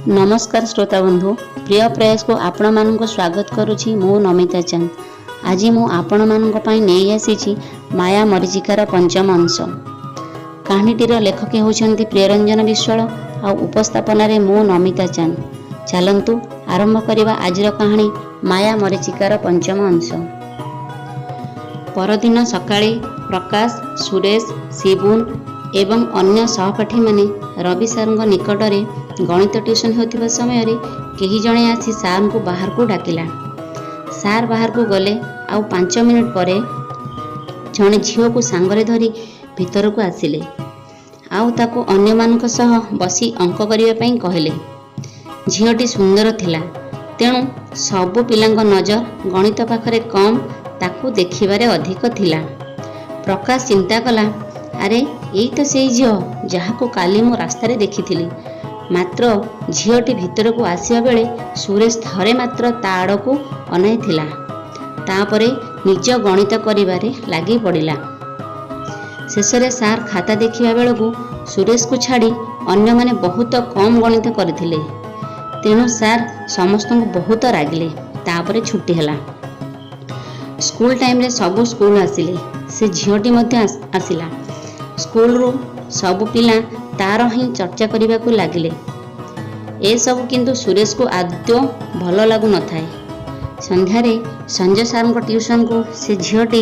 ନମସ୍କାର ଶ୍ରୋତା ବନ୍ଧୁ, ପ୍ରିୟ ପ୍ରୟାସକୁ ଆପଣମାନଙ୍କୁ ସ୍ୱାଗତ କରୁଛି ମୁଁ ନମିତା ଚାନ୍ଦ। ଆଜି ମୁଁ ଆପଣମାନଙ୍କ ପାଇଁ ନେଇ ଆସିଛି ମାୟା ମରିଚିକାର ପଞ୍ଚମ ଅଂଶ। କାହାଣୀଟିର ଲେଖକ ହେଉଛନ୍ତି ପ୍ରିୟରଞ୍ଜନ ବିଶ୍ୱାଳ ଆଉ ଉପସ୍ଥାପନାରେ ମୁଁ ନମିତା ଚାନ୍ଦ। ଚାଲନ୍ତୁ ଆରମ୍ଭ କରିବା ଆଜିର କାହାଣୀ ମାୟା ମରିଚିକାର ପଞ୍ଚମ ଅଂଶ। ପରଦିନ ସକାଳେ ପ୍ରକାଶ, ସୁରେଶ, ଶିବୁନ ଏବଂ ଅନ୍ୟ ସହପାଠୀମାନେ ରବି ସାର୍ଙ୍କ ନିକଟରେ ଗଣିତ ଟ୍ୟୁସନ୍ ହେଉଥିବା ସମୟରେ କେହି ଜଣେ ଆସି ସାର୍ଙ୍କୁ ବାହାରକୁ ଡାକିଲା। ସାର୍ ବାହାରକୁ ଗଲେ ଆଉ 5 ମିନିଟ୍ ପରେ ଜଣେ ଝିଅକୁ ସାଙ୍ଗରେ ଧରି ଭିତରକୁ ଆସିଲେ ଆଉ ତାକୁ ଅନ୍ୟମାନଙ୍କ ସହ ବସି ଅଙ୍କ କରିବା ପାଇଁ କହିଲେ। ଝିଅଟି ସୁନ୍ଦର ଥିଲା, ତେଣୁ ସବୁ ପିଲାଙ୍କ ନଜର ଗଣିତ ପାଖରେ କମ୍ ତାକୁ ଦେଖିବାରେ ଅଧିକ ଥିଲା। ପ୍ରକାଶ ଚିନ୍ତା କଲା, ଆରେ ଏଇ ତ ସେଇ ଝିଅ ଯାହାକୁ କାଲି ମୁଁ ରାସ୍ତାରେ ଦେଖିଥିଲି। ମାତ୍ର ଝିଅଟି ଭିତରକୁ ଆସିବା ବେଳେ ସୁରେଶ ଥରେ ମାତ୍ର ତା ଆଡ଼କୁ ଅନାଇଥିଲା, ତାପରେ ନିଜ ଗଣିତ କରିବାରେ ଲାଗି ପଡ଼ିଲା। ଶେଷରେ ସାର୍ ଖାତା ଦେଖିବା ବେଳକୁ ସୁରେଶକୁ ଛାଡ଼ି ଅନ୍ୟମାନେ ବହୁତ କମ୍ ଗଣିତ କରିଥିଲେ। ତେଣୁ ସାର୍ ସମସ୍ତଙ୍କୁ ବହୁତ ରାଗିଲେ। ତାପରେ ଛୁଟି ହେଲା। ସ୍କୁଲ ଟାଇମ୍ରେ ସବୁ ସ୍କୁଲ ଆସିଲେ। ସେ ଝିଅଟି ମଧ୍ୟ ଆସିଲା। ସ୍କୁଲରୁ ସବୁ ପିଲା ତାର ହିଁ ଚର୍ଚ୍ଚା କରିବାକୁ ଲାଗିଲେ। ଏସବୁ କିନ୍ତୁ ସୁରେଶକୁ ଆଦୌ ଭଲ ଲାଗୁନଥାଏ। ସନ୍ଧ୍ୟାରେ ସଞ୍ଜୟ ସାର୍ଙ୍କ ଟ୍ୟୁସନକୁ ସେ ଝିଅଟି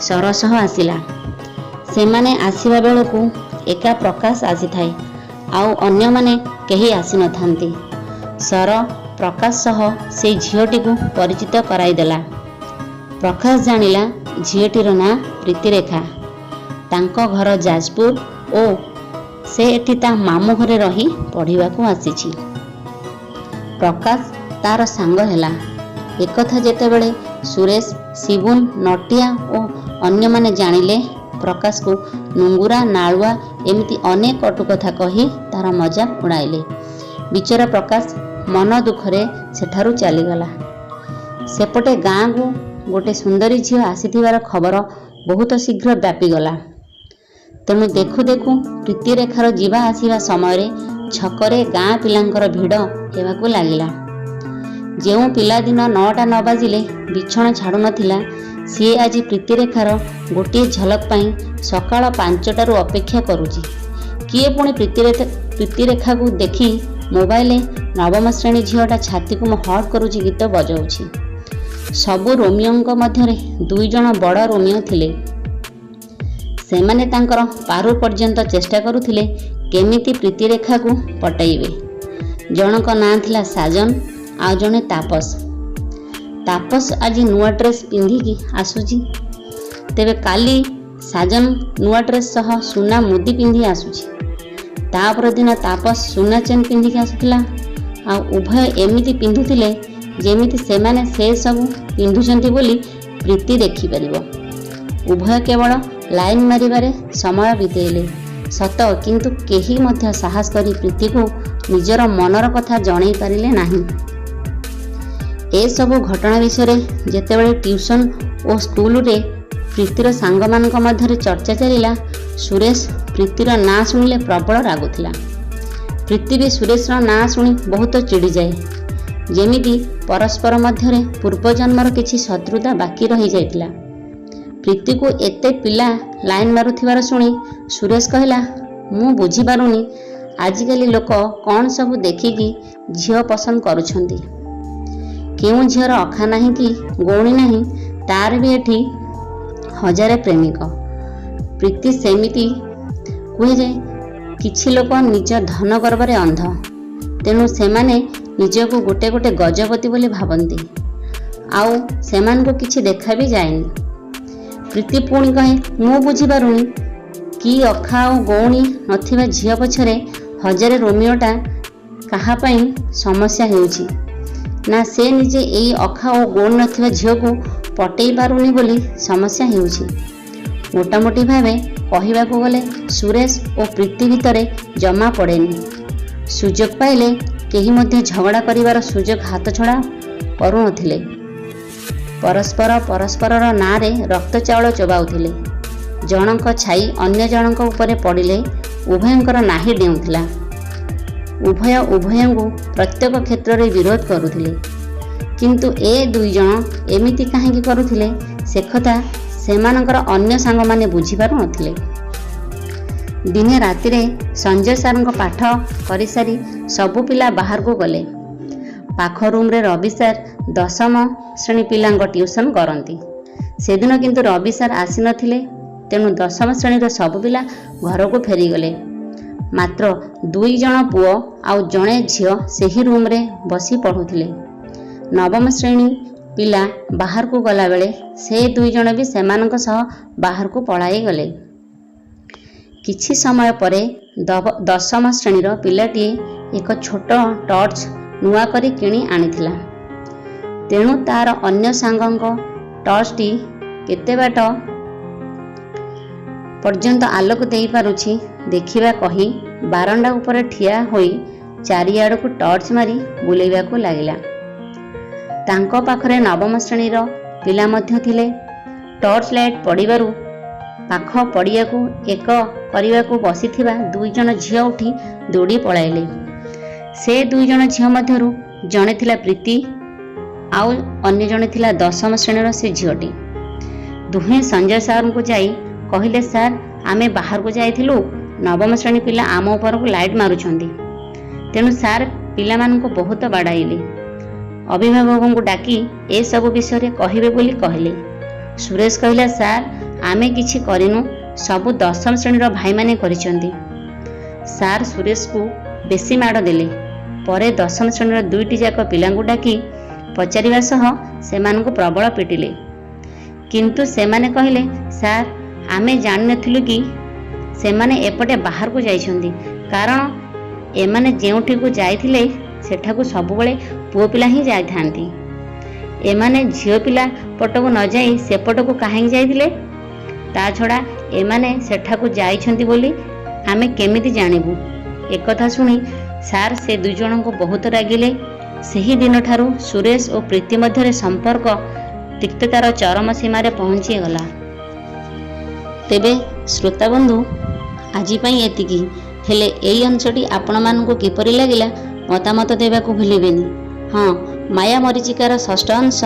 ସରସହ ଆସିଲା। ସେମାନେ ଆସିବା ବେଳକୁ ଏକା ପ୍ରକାଶ ଆସିଥାଏ, ଆଉ ଅନ୍ୟମାନେ କେହି ଆସିନଥାନ୍ତି। ସର ପ୍ରକାଶ ସହ ସେଇ ଝିଅଟିକୁ ପରିଚିତ କରାଇଦେଲା। ପ୍ରକାଶ ଜାଣିଲା ଝିଅଟିର ନାଁ ପ୍ରୀତିରେଖା। ତାଙ୍କ ଘର ଯାଜପୁର ଓ ସେ ଏଠି ତା ମାମୁଁ ଘରେ ରହି ପଢ଼ିବାକୁ ଆସିଛି। ପ୍ରକାଶ ତାର ସାଙ୍ଗ ହେଲା। ଏକଥା ଯେତେବେଳେ ସୁରେଶ, ଶିବୁନ, ନଟିଆ ଓ ଅନ୍ୟମାନେ ଜାଣିଲେ, ପ୍ରକାଶକୁ ନୁଙ୍ଗୁରା, ନାଳୁଆ ଏମିତି ଅନେକ କଟୁ କଥା କହି ତାର ମଜାକ ଉଡ଼ାଇଲେ। ବିଚରା ପ୍ରକାଶ ମନ ଦୁଃଖରେ ସେଠାରୁ ଚାଲିଗଲା। ସେପଟେ ଗାଁକୁ ଗୋଟେ ସୁନ୍ଦରୀ ଝିଅ ଆସିଥିବାର ଖବର ବହୁତ ଶୀଘ୍ର ବ୍ୟାପିଗଲା। ତେଣୁ ଦେଖୁ ଦେଖୁ ପ୍ରୀତିରେଖାର ଯିବା ଆସିବା ସମୟରେ ଛକରେ ଗାଁ ପିଲାଙ୍କର ଭିଡ଼ ହେବାକୁ ଲାଗିଲା। ଯେଉଁ ପିଲାଦିନ 9ଟା ନ ବାଜିଲେ ବିଛଣା ଛାଡ଼ୁନଥିଲା, ସିଏ ଆଜି ପ୍ରୀତିରେଖାର ଗୋଟିଏ ଝଲକ ପାଇଁ ସକାଳ 5ଟାରୁ ଅପେକ୍ଷା କରୁଛି। କିଏ ପୁଣି ପ୍ରୀତିରେଖାକୁ ଦେଖି ମୋବାଇଲରେ ନବମ ଶ୍ରେଣୀ ଝିଅଟା ଛାତିକୁ ମୁଁ ହଟ୍ କରୁଛି ଗୀତ ବଜାଉଛି। ସବୁ ରୋମିଓଙ୍କ ମଧ୍ୟରେ 2 ଜଣ ବଡ଼ ରୋମିଓ ଥିଲେ। ସେମାନେ ତାଙ୍କର ପାରୁ ପର୍ଯ୍ୟନ୍ତ ଚେଷ୍ଟା କରୁଥିଲେ କେମିତି ପ୍ରୀତିରେଖାକୁ ପଟାଇବେ। ଜଣଙ୍କ ନାଁ ଥିଲା ସାଜନ, ଆଉ ଜଣେ ତାପସ। ତାପସ ଆଜି ନୂଆ ଡ୍ରେସ୍ ପିନ୍ଧିକି ଆସୁଛି, ତେବେ କାଲି ସାଜନ ନୂଆ ଡ୍ରେସ୍ ସହ ସୁନା ମୁଦି ପିନ୍ଧି ଆସୁଛି। ତା ପରଦିନ ତାପସ ସୁନା ଚେନ୍ ପିନ୍ଧିକି ଆସୁଥିଲା। ଆଉ ଉଭୟ ଏମିତି ପିନ୍ଧୁଥିଲେ ଯେମିତି ସେମାନେ ସେସବୁ ପିନ୍ଧୁଛନ୍ତି ବୋଲି ପ୍ରୀତି ଦେଖିପାରିବ। ଉଭୟ କେବଳ ଲାଇନ୍ ମାରିବାରେ ସମୟ ବିତେଇଲେ ସତ, କିନ୍ତୁ କେହି ମଧ୍ୟ ସାହସ କରି ପ୍ରୀତିକୁ ନିଜର ମନର କଥା ଜଣେଇ ପାରିଲେ ନାହିଁ। ଏସବୁ ଘଟଣା ବିଷୟରେ ଯେତେବେଳେ ଟ୍ୟୁସନ୍ ଓ ସ୍କୁଲରେ ପ୍ରୀତିର ସାଙ୍ଗମାନଙ୍କ ମଧ୍ୟରେ ଚର୍ଚ୍ଚା ଚାଲିଲା, ସୁରେଶ ପ୍ରୀତିର ନାଁ ଶୁଣିଲେ ପ୍ରବଳ ରାଗୁଥିଲା। ପ୍ରୀତି ବି ସୁରେଶର ନାଁ ଶୁଣି ବହୁତ ଚିଡ଼ିଯାଏ, ଯେମିତି ପରସ୍ପର ମଧ୍ୟରେ ପୂର୍ବଜନ୍ମର କିଛି ଶତ୍ରୁତା ବାକି ରହିଯାଇଥିଲା। ପ୍ରୀତିକୁ ଏତେ ପିଲା ଲାଇନ୍ ମାରୁଥିବାର ଶୁଣି ସୁରେଶ କହିଲା, ମୁଁ ବୁଝିପାରୁନି ଆଜିକାଲି ଲୋକ କ'ଣ ସବୁ ଦେଖିକି ଝିଅ ପସନ୍ଦ କରୁଛନ୍ତି। କେଉଁ ଝିଅର ଅଖା ନାହିଁ କି ଗଉଣୀ ନାହିଁ, ତାର ବି ଏଠି ହଜାରେ ପ୍ରେମିକ। ପ୍ରୀତି ସେମିତି କୁହେ ଯେ କିଛି ଲୋକ ନିଜ ଧନ ଗର୍ବରେ ଅନ୍ଧ, ତେଣୁ ସେମାନେ ନିଜକୁ ଗୋଟେ ଗୋଟେ ଗଜପତି ବୋଲି ଭାବନ୍ତି, ଆଉ ସେମାନଙ୍କୁ କିଛି ଦେଖା ବି ଯାଏନି। ପ୍ରୀତି ପୁଣି କହେ, ମୁଁ ବୁଝିପାରୁନି କି ଅଖା ଆଉ ଗଉଣୀ ନଥିବା ଝିଅ ପଛରେ ହଜାରେ ରୋମିଓଟା କାହା ପାଇଁ ସମସ୍ୟା ହେଉଛି, ନା ସେ ନିଜେ ଏଇ ଅଖା ଓ ଗଉଣୀ ନଥିବା ଝିଅକୁ ପଟେଇ ପାରୁନି ବୋଲି ସମସ୍ୟା ହେଉଛି। ମୋଟାମୋଟି ଭାବେ କହିବାକୁ ଗଲେ ସୁରେଶ ଓ ପ୍ରୀତି ଭିତରେ ଜମା ପଡ଼େନି। ସୁଯୋଗ ପାଇଲେ କେହି ମଧ୍ୟ ଝଗଡ଼ା କରିବାର ସୁଯୋଗ ହାତଛଡ଼ା କରୁନଥିଲେ। ପରସ୍ପର ପରସ୍ପରର ନାଁରେ ରକ୍ତ ଚାଉଳ ଚୋବାଉଥିଲେ। ଜଣଙ୍କ ଛାଇ ଅନ୍ୟ ଜଣଙ୍କ ଉପରେ ପଡ଼ିଲେ ଉଭୟଙ୍କର ନାହି ଡେଉଁଥିଲା। ଉଭୟ ଉଭୟଙ୍କୁ ପ୍ରତ୍ୟେକ କ୍ଷେତ୍ରରେ ବିରୋଧ କରୁଥିଲେ। କିନ୍ତୁ ଏ ଦୁଇଜଣ ଏମିତି କାହିଁକି କରୁଥିଲେ, ସେକଥା ସେମାନଙ୍କର ଅନ୍ୟ ସାଙ୍ଗମାନେ ବୁଝିପାରୁନଥିଲେ। ଦିନେ ରାତିରେ ସଞ୍ଜୟ ସାର୍ଙ୍କ ପାଠ କରିସାରି ସବୁ ପିଲା ବାହାରକୁ ଗଲେ। ପାଖ ରୁମ୍ରେ ରବି ସାର୍ ଦଶମ ଶ୍ରେଣୀ ପିଲାଙ୍କ ଟ୍ୟୁସନ୍ କରନ୍ତି। ସେଦିନ କିନ୍ତୁ ରବି ସାର୍ ଆସିନଥିଲେ। ତେଣୁ ଦଶମ ଶ୍ରେଣୀର ସବୁ ପିଲା ଘରକୁ ଫେରିଗଲେ। ମାତ୍ର ଦୁଇ ଜଣ ପୁଅ ଆଉ ଜଣେ ଝିଅ ସେହି ରୁମ୍ରେ ବସି ପଢ଼ୁଥିଲେ। ନବମ ଶ୍ରେଣୀ ପିଲା ବାହାରକୁ ଗଲାବେଳେ ସେ ଦୁଇ ଜଣ ବି ସେମାନଙ୍କ ସହ ବାହାରକୁ ପଳାଇଗଲେ। କିଛି ସମୟ ପରେ ଦଶମ ଶ୍ରେଣୀର ପିଲାଟିଏ ଏକ ଛୋଟ ଟର୍ଚ୍ଚ ନୂଆ କରି କିଣି ଆଣିଥିଲା। ତେଣୁ ତାର ଅନ୍ୟ ସାଙ୍ଗଙ୍କ ଟର୍ଚ୍ଚଟି କେତେ ବାଟ ପର୍ଯ୍ୟନ୍ତ ଆଲୋକ ଦେଇପାରୁଛି ଦେଖିବା କହି ବାରଣ୍ଡା ଉପରେ ଠିଆ ହୋଇ ଚାରିଆଡ଼କୁ ଟର୍ଚ୍ଚ ମାରି ବୁଲେଇବାକୁ ଲାଗିଲା। ତାଙ୍କ ପାଖରେ ନବମ ଶ୍ରେଣୀର ପିଲା ମଧ୍ୟ ଥିଲେ। ଟର୍ଚ୍ଚ ଲାଇଟ୍ ପଡ଼ିବାରୁ ପାଖ ପଡ଼ିଆକୁ ଏକ କରିବାକୁ ବସିଥିବା ଦୁଇ ଜଣ ଝିଅ ଉଠି ଦୌଡ଼ି ପଳାଇଲେ। ସେ ଦୁଇ ଜଣ ଝିଅ ମଧ୍ୟରୁ ଜଣେ ଥିଲା ପ୍ରୀତି, ଆଉ ଅନ୍ୟ ଜଣେ ଥିଲା ଦଶମ ଶ୍ରେଣୀର ସେ ଝିଅଟି। ଦୁହେଁ ସଞ୍ଜୟ ସାର୍ଙ୍କୁ ଯାଇ କହିଲେ, ସାର୍, ଆମେ ବାହାରକୁ ଯାଇଥିଲୁ, ନବମ ଶ୍ରେଣୀ ପିଲା ଆମ ଉପରକୁ ଲାଇଟ୍ ମାରୁଛନ୍ତି। ତେଣୁ ସାର୍ ପିଲାମାନଙ୍କୁ ବହୁତ ବାଡ଼ାଇଲେ। ଅଭିଭାବକଙ୍କୁ ଡାକି ଏସବୁ ବିଷୟରେ କହିବେ ବୋଲି କହିଲେ। ସୁରେଶ କହିଲା, ସାର୍, ଆମେ କିଛି କରିନୁ, ସବୁ ଦଶମ ଶ୍ରେଣୀର ଭାଇମାନେ କରିଛନ୍ତି। ସାର୍ ସୁରେଶକୁ ବେଶୀ ମାଡ଼ ଦେଲେ। ପରେ ଦଶମ ଶ୍ରେଣୀର ଦୁଇଟି ଯାକ ପିଲାଙ୍କୁ ଡାକି ପଚାରିବା ସହ ସେମାନଙ୍କୁ ପ୍ରବଳ ପିଟିଲେ। କିନ୍ତୁ ସେମାନେ କହିଲେ, ସାର୍, ଆମେ ଜାଣିନଥିଲୁ କି ସେମାନେ ଏପଟେ ବାହାରକୁ ଯାଇଛନ୍ତି, କାରଣ ଏମାନେ ଯେଉଁଠିକୁ ଯାଇଥିଲେ ସେଠାକୁ ସବୁବେଳେ ପୁଅ ପିଲା ହିଁ ଯାଇଥାନ୍ତି। ଏମାନେ ଝିଅ ପିଲା ପଟକୁ ନ ଯାଇ ସେପଟକୁ କାହିଁକି ଯାଇଥିଲେ? ତା ଛଡ଼ା ଏମାନେ ସେଠାକୁ ଯାଇଛନ୍ତି ବୋଲି ଆମେ କେମିତି ଜାଣିବୁ? ଏକଥା ଶୁଣି ସାର୍ ସେ ଦୁଇଜଣଙ୍କୁ ବହୁତ ରାଗିଲେ। ସେହି ଦିନଠାରୁ ସୁରେଶ ଓ ପ୍ରୀତି ମଧ୍ୟରେ ସମ୍ପର୍କ ତିକ୍ତତାର ଚରମ ସୀମାରେ ପହଞ୍ଚିଗଲା। ତେବେ ଶ୍ରୋତାବନ୍ଧୁ, ଆଜି ପାଇଁ ଏତିକି। ହେଲେ ଏଇ ଅଂଶଟି ଆପଣମାନଙ୍କୁ କିପରି ଲାଗିଲା, ମତାମତ ଦେବାକୁ ଭୁଲିବେନି। ହଁ, ମାୟା ମରିଚିକାର ଷଷ୍ଠ ଅଂଶ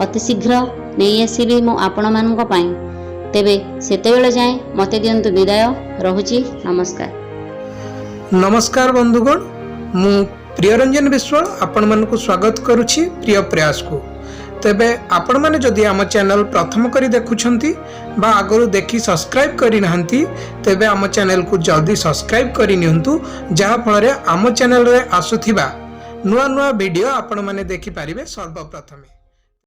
ଅତି ଶୀଘ୍ର ନେଇ ଆସିବି ମୁଁ ଆପଣମାନଙ୍କ ପାଇଁ। ତେବେ ସେତେବେଳେ ଯାଏଁ ମୋତେ ଦିଅନ୍ତୁ ବିଦାୟ। ରହୁଛି, ନମସ୍କାର। ନମସ୍କାର ବନ୍ଧୁଗଣ, ମୁଁ ପ୍ରିୟରଞ୍ଜନ ବିଶ୍ୱାଳ ଆପଣମାନଙ୍କୁ ସ୍ୱାଗତ କରୁଛି ପ୍ରିୟ ପ୍ରୟାସକୁ। ତେବେ ଆପଣମାନେ ଯଦି ଆମ ଚ୍ୟାନେଲ ପ୍ରଥମ କରି ଦେଖୁଛନ୍ତି ବା ଆଗରୁ ଦେଖି ସବସ୍କ୍ରାଇବ୍ କରିନାହାନ୍ତି, ତେବେ ଆମ ଚ୍ୟାନେଲକୁ ଜଲ୍ଦି ସବସ୍କ୍ରାଇବ୍ କରିନିଅନ୍ତୁ, ଯାହାଫଳରେ ଆମ ଚ୍ୟାନେଲରେ ଆସୁଥିବା ନୂଆ ନୂଆ ଭିଡ଼ିଓ ଆପଣମାନେ ଦେଖିପାରିବେ ସର୍ବପ୍ରଥମେ।